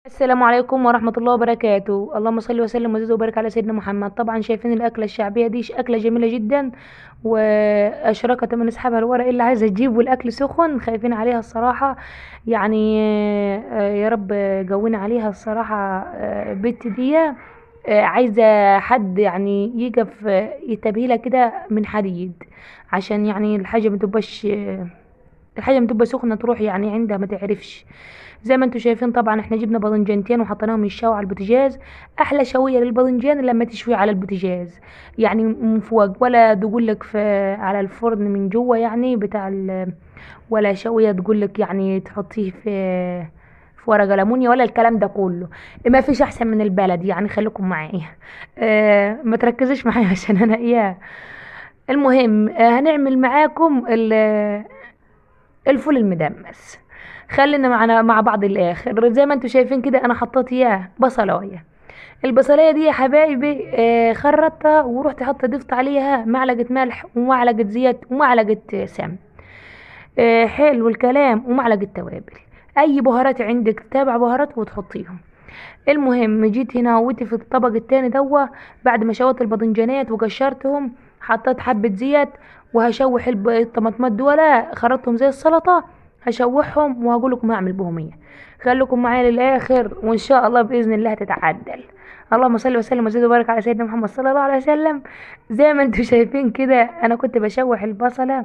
السلام عليكم ورحمة الله وبركاته. اللهم صل وسلم وزد وبارك على سيدنا محمد. طبعا شايفين الأكلة الشعبية دي أكلة جميلة جدا، وأشركة من أصحابها الورق اللي عايزة تجيب والأكل سخن، خايفين عليها الصراحة. يعني يا رب جونا عليها الصراحة. بنت دي عايزة حد يعني يقف يتبهيلها كده من حديد، عشان يعني الحاجة ما تبقاش، الحاجة ما تبقى سخنة تروح يعني عندها ما تعرفش. زي ما انتم شايفين طبعا احنا جبنا باذنجانتين وحطيناهم يتشووا على البوتاجاز. احلى شوية للباذنجان لما تشويه على البوتاجاز، يعني من فوق، ولا تقول لك في على الفرن من جوه يعني بتاع ولا شوية تقول لك يعني تحطيه في ورق ألمونيا ولا الكلام ده كله. ما فيش احسن من البلد يعني، خليكم معايا. ما تركزوش معايا عشان انا ايه. المهم، هنعمل معاكم الفول المدمس. خلينا معنا مع بعض الاخر. زي ما انتم شايفين كده انا حطيت اياه بصلايه. البصلايه دي يا حبايبي، خرطتها ورحت حاطه ضفت عليها معلقه ملح ومعلقة زيت ومعلقة سمن. حلو الكلام، ومعلقة توابل، اي بهارات عندك تابع بهارات وتحطيهم. المهم جيت هنا وقفت في الطبق التاني دوا بعد ما شويت الباذنجانات وقشرتهم، حطيت حبة زيت وهشوح الطماطمات دول، خرطتهم زي السلطة، هشوحهم وهقول لكم هعمل بهم ايه. خليكم معايا للاخر وان شاء الله باذن الله هتتعدل. اللهم صل وسلم وزد وبارك على سيدنا محمد صلى الله عليه وسلم. زي ما انتم شايفين كده انا كنت بشوح البصله،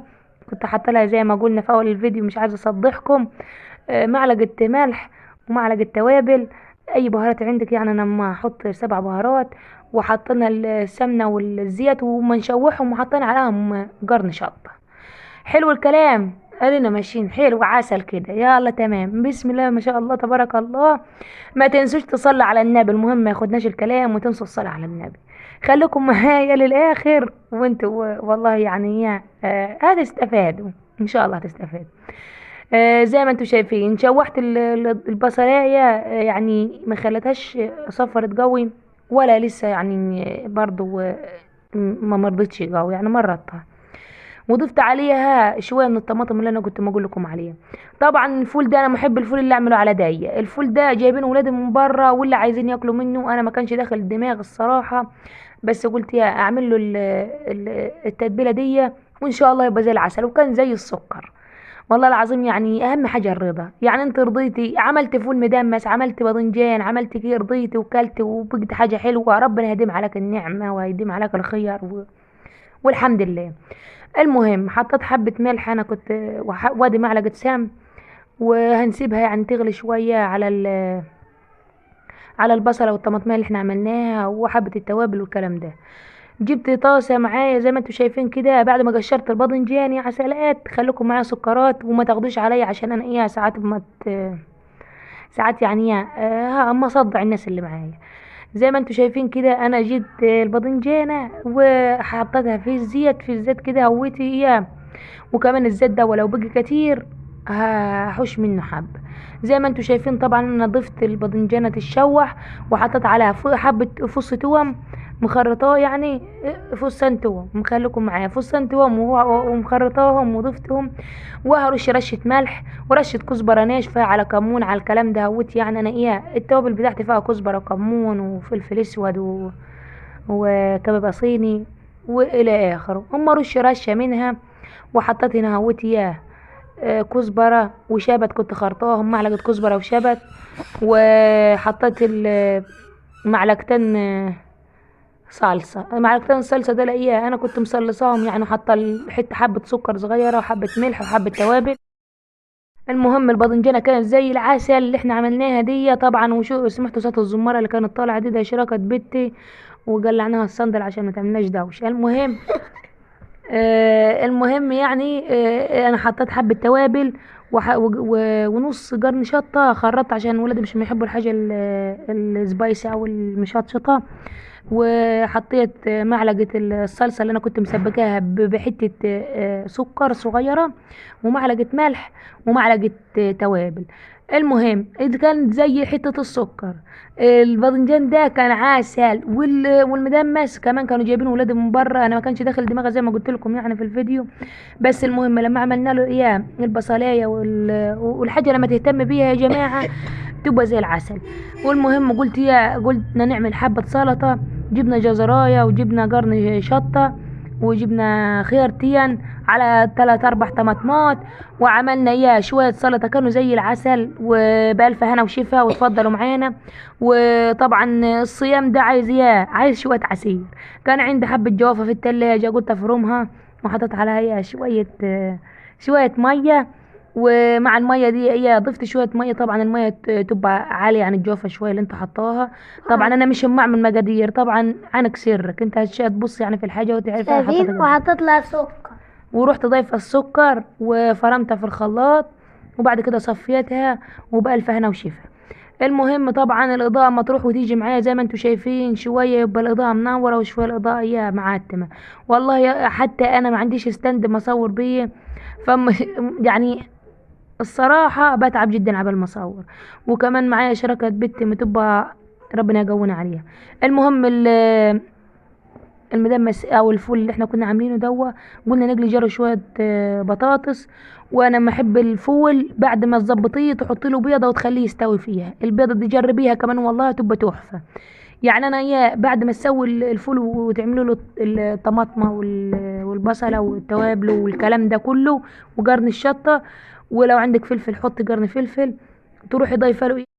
كنت حاطه لها زي ما قلنا في اول الفيديو، مش عايزه اصدحكم، معلقه ملح ومعلقة توابل، اي بهارات عندك. يعني انا ما احط 7 بهارات، وحطينا السمنة والزيت وما نشوحهم، وحطينا عليهم قرن شطه. حلو الكلام، ادينا ماشيين حلو عسل كده، يلا تمام. بسم الله ما شاء الله تبارك الله. ما تنسوش تصلي على النبي، المهم ما ياخدناش الكلام وتنسوا الصلاة على النبي. خليكم معايا للاخر وانتوا والله يعني هتستفادوا ان شاء الله، هتستفادوا. زي ما انتوا شايفين شوحت البصلايه، يعني ما خلتهاش صفرت قوي ولا لسه يعني برضو، ما مرضتش قوي يعني، مرضتها. وضفت عليها شوية من الطماطم اللي انا كنت بقول لكم عليها. طبعا الفول ده انا محب الفول اللي اعمله على ضيق. الفول ده جايبينه ولادي من بره واللي عايزين ياكلوا منه، انا ما كانش داخل الدماغ الصراحة، بس قلت يا اعمل له التتبيله دي وان شاء الله يبقى زي العسل، وكان زي السكر والله العظيم. يعني اهم حاجة الرضا، يعني انت رضيتي، عملت فول مدمس، عملت باذنجان، عملت كده، رضيتي وكلت وبقت حاجة حلوة، ربنا يديم عليك النعمة ويديم عليك الخير والحمد لله. المهم حطيت حبه ملح انا كنت وادي معلقه سمن، وهنسيبها يعني تغلي شوية على البصله والطماطم اللي احنا عملناها وحبه التوابل والكلام ده. جبت طاسه معايا زي ما انتم شايفين كده بعد ما قشرت الباذنجان يا عسلات. خليكم معايا سكرات وما تاخدوش عليا عشان انا ايه ساعات ما ساعات يعني ايه، اما اصدع الناس اللي معايا. زي ما انتم شايفين كده انا جبت الباذنجانه وحطيتها في الزيت، في الزيت كده هويتي اياه، وكمان الزيت ده ولو بقي كتير هحوش منه حبه. زي ما انتم شايفين طبعا انا ضفت الباذنجانه تتشوح وحطيت عليها حبه فص توم مخرطاه، يعني فصين توم، مخليكم معايا فصين توم ومخرطاهم وضفتهم، وهرش رشه ملح ورشه كزبره ناشفة على كمون على الكلام ده هوت. يعني انا ايه التوابل بتاعتي فيها كزبره وكمون وفلفل اسود وكبابه صيني والى اخره. هم رش رشه منها، وحطيت هنا هوت اياه، كزبره وشبت كنت خرطاهم، معلقه كزبره وشبت، وحطيت معلقتين، صلصه. معلقتين صلصه ده لاقيها انا كنت مصلصاهم، يعني حاطه حتة حبه سكر صغيرة وحبه ملح وحبه توابل. المهم الباذنجانه كانت زي العسل اللي احنا عملناها دي طبعا. وشو سمعتوا صوت الزماره اللي كانت طالعه دي، ده شراكة بنتي وقلعناها الصندل عشان ما تعملناش دوشه. المهم انا حطيت حبه توابل ونص قرن شطه خرطت عشان ولادي مش بيحبوا الحاجة السبايسي او المشطشطه، وحطيت معلقه الصلصه اللي انا كنت مسبكاها بحته، سكر صغيرة ومعلقة ملح ومعلقة توابل. المهم كانت زي حتة السكر. الباذنجان ده كان عسل، والمدمس كمان كانوا جايبينه ولادي من بره، انا ما كانش داخل دماغي زي ما قلت لكم يعني في الفيديو. بس المهم لما عملنا له اياه البصلايه والحاجة لما تهتم بيها يا جماعة تبقى زي العسل. والمهم قلنا نعمل حبه سلطة، جبنا جزرايه وجبنا قرن شطه وجبنا خيارتين على 3 4 طماطمات، وعملنا اياه شوية سلطة كانوا زي العسل، وبألف هنا وشفا، وتفضلوا معانا. وطبعا الصيام ده عايز اياه، عايز شوية عصير. كان عندي حبه جوافه في التلاجة، قلت افرمها وحطيت عليها شوية مية، ومع المية دي هي ضفت شوية مية. طبعا المية تبقى عالية عن الجوافه شوية اللي انت حطاها. طبعا انا مش اعمل مقادير، طبعا عنك سرك انت هتبص يعني في الحاجة وتعرف انا حطيتها قد ايه. وحطيت لها سكر، ورحت ضايفه السكر وفرمتها في الخلاط، وبعد كده صفيتها، وبألف هنا وشفا. المهم طبعا الاضاءة ما تروح وتيجي معايا زي ما انتم شايفين، شوية يبقى الاضاءة منورة وشوية الاضاءة هي معتمه. والله حتى انا ما عنديش stand ما اصور بيه، فم يعني الصراحة بتعب جدا عبال ما اصور، وكمان معايا شراكة بنت بتبقى ربنا يقوينا عليها. المهم المدمس او الفول اللي احنا كنا عاملينه دوا، قلنا نقلي جاره شوية بطاطس. وانا ما احب الفول بعد ما تظبطيه تحطي له بيضة وتخليه يستوي فيها، البيضة دي جربيها كمان والله تبقى تحفة. يعني انا يا بعد ما تسوي الفول وتعملوا له الطماطمه والبصله والتوابل والكلام ده كله وقرن الشطه، ولو عندك فلفل حطي قرن فلفل، تروحي ضايفه له